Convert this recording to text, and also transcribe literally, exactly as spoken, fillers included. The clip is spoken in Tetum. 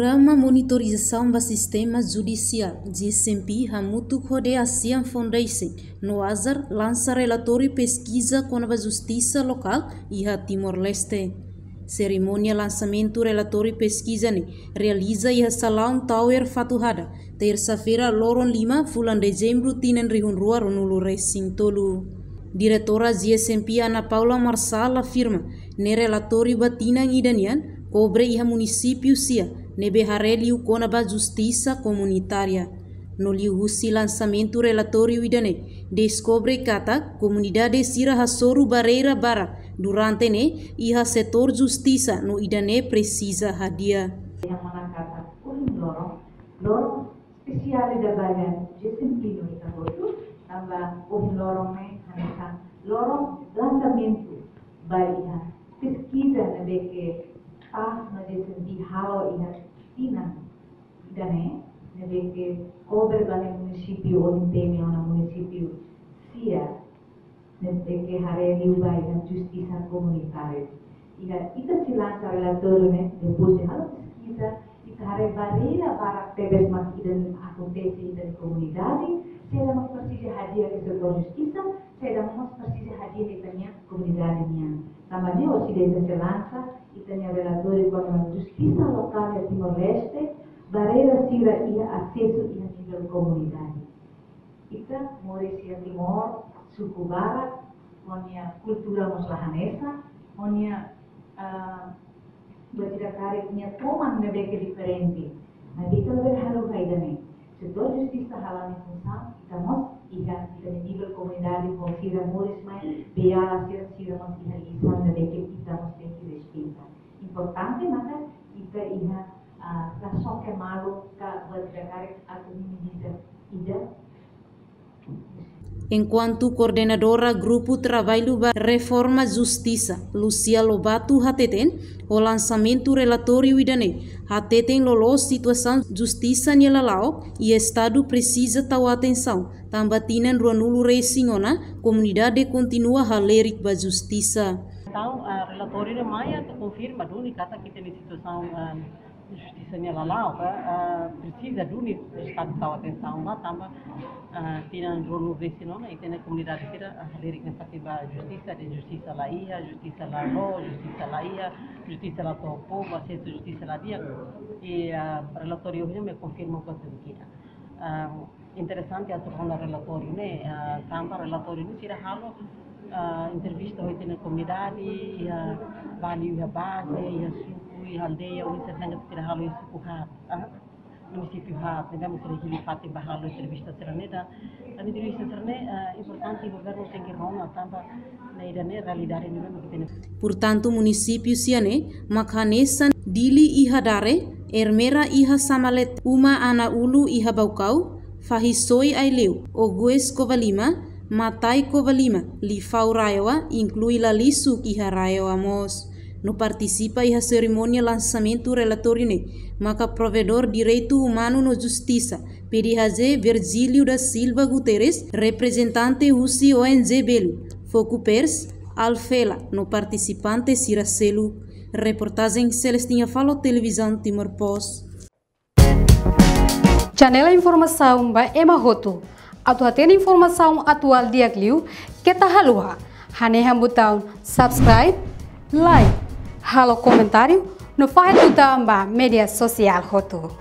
Programa Monitorizasaun ba Sistema Judisiál, G S M P, hamutuk ho The ASEAN Foundation no AJAR, lansa relatóriu peskiza kona-ba justisa lokál iha Timor-Leste. Serimónia lansamentu relatóriu peskiza ne'e realiza iha Salaun Tower Fatuhada, tersa-feira, loron lima, fulan Dezembru, tinan rihun rua ruanulu resin tolu. Diretora G S M P, Ana Paula Marçal, afirma, ne'e relatóriu ba tinan ida nian, kobre iha munisípiu sia ne'ebé haree liu kona-ba justisa komunitária. No liuhusi lansamentu relatóriu ida-ne'e, deskobre katak komunidade sira hasoru barreira barak durante ne'e iha setór justisa no ida-ne'e presiza hadi'a. Yang mana katak ohin loron, loron espesiál ida ba G S M P no ita hotu, tanba ohin loron ne'e hanesan loron lansamentu ba iha peskiza ne'ebé ke ASEAN no G S M P halo iha tinan ida-ne'e, ne'ebé ke kobre ba ne'e munisípiu, ohin temi ona munisípiu sia, ne'ebé ke haree liu ba iha justisa komunitária. Iha ita sei lansa relatóriu ne'e, depois de halo peskiza, ita haree barreira barak tebes mak ida-ne'e akontese iha ita-nia komunidade, saida mak presiza hadi'a iha setór justisa, saida mak presiza hadi'a iha ita-nia komunidade nian. Tanba ne'e orsida ita sei lansa ita-nia relatóriu kona-ba justisa lokál iha Timor-Leste, barreira sira iha asesu iha nivel komunidade. Ita moris iha Timor, suku barak, ho nia kultura mós la hanesan, ho nia, ah, buat ida karik nia toman ne'ebé ke diferente. Maibé ita labele haluha ida-ne'e. Setór justisa hala'o nia funsaun, ita mós iha ita-nia nivel komunidade ho sira moris mai, beiala sira, sira mós iha lisan ne'ebé ke ita mós tenke respeita. Importante maka ita iha, ah, la soke malu ka buat ida karik atu minimiza ida. Enkuantu koordenadora Grupu Traballu ba Reforma Justisa, Lucia Lobato, hateten, ho lansamentu relatóriu ida-ne'e hateten loloos situasaun justisa nia lala'ok, i Estadu presiza tau atensaun, tanba tinan ruanulu resin ona, komunidade kontinua halerik ba justisa. Entaun, ah, relatóriu ne'e mai atu konfirma duni katak ita-nia situasaun, ah, justisa nia lala'ok, ah, presiza duni Estadu tau atensaun ba, tanba, ah, tinan ruanulu resin ona, ita-nia komunidade sira, ah, halerik nafatin ba justisa, dehan justisa la iha, justisa la loos, justisa la iha, justisa la to'o povu, asesu justisa la di'ak. I, ah, relatóriu ne'e mai konfirma buat ida-ne'e. Ah, interesante atu rona relatóriu ne'e, ah, tanba relatóriu ne'e sira halo, ah, entrevista ho ita-nia komunidade, iha, ah, ba liu iha baze, iha suku, iha aldeia, oinsá dehan sira halo iha suku haat, ah, munisípiu haat, ne'ebé mak sira hili fatin ba halo entrevista sira-ne'e, entaun, entaun entrevista sira-ne'e, ah, importante governu tenke rona tanba ne'e ida-ne'e realidade ne'ebé mak ita-nia. Portantu, munisípiu sira-ne'e mak hanesan Dili iha Dare, Ermera iha Samalete, Uma Anaulu iha Baucau, Fahi Soi Aileu, Ogoes Covalima, Matai Covalima, Lifau RAEOA, inklui Lalisuk iha RAEOA mós. No partisipa iha serimónia lansamentu relatóriu ne'e maka Provedór Direitu Umanu no Justisa, P D H J, Virgílio da Silva Guterres, reprezentante husi O N G Belu, Focupers, Alfela, no partisipante sira seluk. Reportajen Celestina Falo, Televizaun Timor Post. Janela informasaun ba ema hotu. Atu hatene informasaun atuál di'ak liu, keta haluha hanehan butaun subscribe, like, halo komentáriu, no fahe tutan ba média sosiál hotu.